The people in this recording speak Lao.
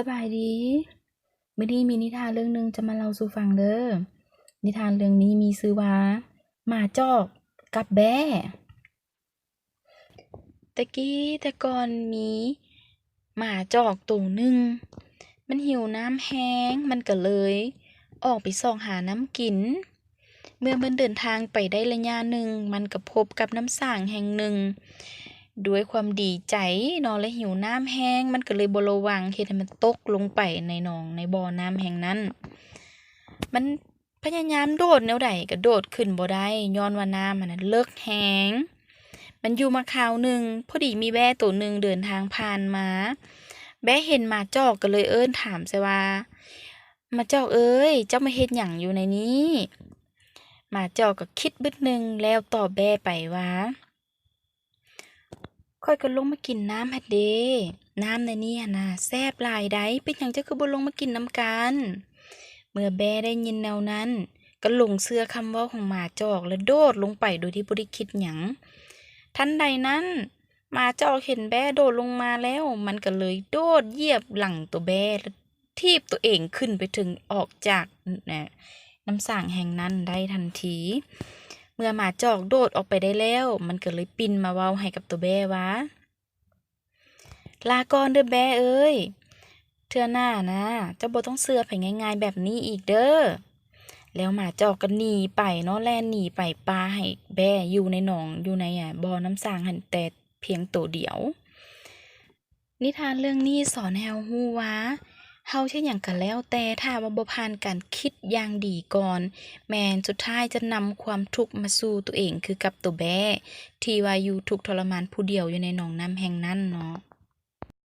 ສະບາຍດີ. ມື້ນີ້ມີນິທານເລື່ອງໜຶ່ງຈະມາເລົ່າສູ່ຟັງເດີ້. ນິທານເລື່ອງນີ້ມີຊື່ວ່າ ໝາຈອກກັບແບ້. ແຕ່ກີ້ແຕ່ກ່ອນມີໝາຈອກໂຕໜຶ່ງ ມັນຫິວນ້ຳແຮງ ມັນກໍເລີຍອອກໄປຊອກຫານ້ຳກິນ. ເມື່ອມັນເດີນທາງໄປໄດ້ໄລຍະໜຶ່ງ ມັນກໍພົບກັບນ້ຳສ້າງແຫ່ງໜຶ່ງ. ດ້ວຍຄວາມດີໃຈເນາະ ແລະ ຫິວນ້ຳແຮງ ມັນກໍເລີຍບໍ່ລະວັງ ເຮັດໃຫ້ມັນຕົກລົງໄປໃນໜອງ ໃນບໍ່ນ້ຳແຫ່ງນັ້ນ. ມັນພະຍາຍາມໂດດແນວໃດກໍໂດດຂຶ້ນບໍ່ໄດ້ ຍ້ອນວ່ານ້ຳຫັ້ນນະເລິກແຮງ. ມັນຢູ່ມາຄາວໜຶ່ງ ພໍດີມີແບ້ໂຕໜຶ່ງເດີນທາງຜ່ານມາ. ແບ້ເຫັນໝາຈອກກໍເລີຍເອີ້ນຖາມໃສ່ວ່າ ໝາຈອກເອີຍ ເຈົ້າມາເຮັດຫຍັງຢູ່ໃນນີ້? ໝາຈອກກໍຄິດບຶດໜຶ່ງແລ້ວຕອບແບ້ໄປວ່າ ຂ້ອຍກໍລົງມາກິນນ້ຳຫັ້ນເດ້. ນ້ຳໃນນີ້ຫັ້ນນະແຊບຫຼາຍໃດ໋ ເປັນຫຍັງເຈົ້າຄືບໍ່ລົງມາກິນນຳກັນ? ເມື່ອແບ້ໄດ້ຍິນແນວນັ້ນ ກໍຫຼົງເຊື່ອຄຳເວົ້າຂອງໝາຈອກ ແລະ ໂດດລົງໄປໂດຍທີ່ບໍ່ໄດ້ຄິດຫຍັງ. ທັນໃດນັ້ນ ໝາຈອກເຫັນແບ້ໂດດລົງມາແລ້ວ ມັນກໍເລີຍໂດດຢຽບຫຼັງໂຕແບ້ ແລະ ຖີບໂຕເອງຂຶ້ນໄປເຖິງອອກຈາກ ນ- ນ້ຳສ້າງແຫ່ງນັ້ນໄດ້ທັນທີ. ເມື່ອໝາຈອກໂດດອອກໄປໄດ້ແລ້ວ ມັນກໍເລີຍປິ່ນມາເວົ້າໃຫ້ກັບໂຕແບ້ວ່າ ລາກ່ອນເດີ້ແບ້ເອີຍ ເທື່ອໜ້ານະ ເຈົ້າບໍ່ຕ້ອງເຊື່ອໃຜງ່າຍໆແບບນີ້ອີກເດີ້. ແລ້ວໝາຈອກກໍໜີໄປເນາະ ແລ່ນໜີໄປ ປາໃຫ້ແບ້ຢູ່ໃນໜອງ ຢູ່ໃນ ອາ ບໍ່ນ້ຳສ້າງຫັ້ນແຕ່ພຽງໂຕດຽວ. ນິທານເລື່ອງນີ້ສອນໃຫ້ເຮົາຮູ້ວ່າ ເຮົາເຮັດຫຍັງກໍແລ້ວແຕ່ ຖ້າວ່າບໍ່ຜ່ານການຄິດຢ່າງດີກ່ອນ ແມ່ນສຸດທ້າຍຈະນຳຄວາມທຸກມາສູ່ໂຕເອງ ຄືກັບໂຕແບ້ ທີ່ວ່າຢູ່ທຸກທໍລະມານຜູ້ດຽວຢູ່ໃນໜອງນ້ຳແຫ່ງນັ້ນເນາະ.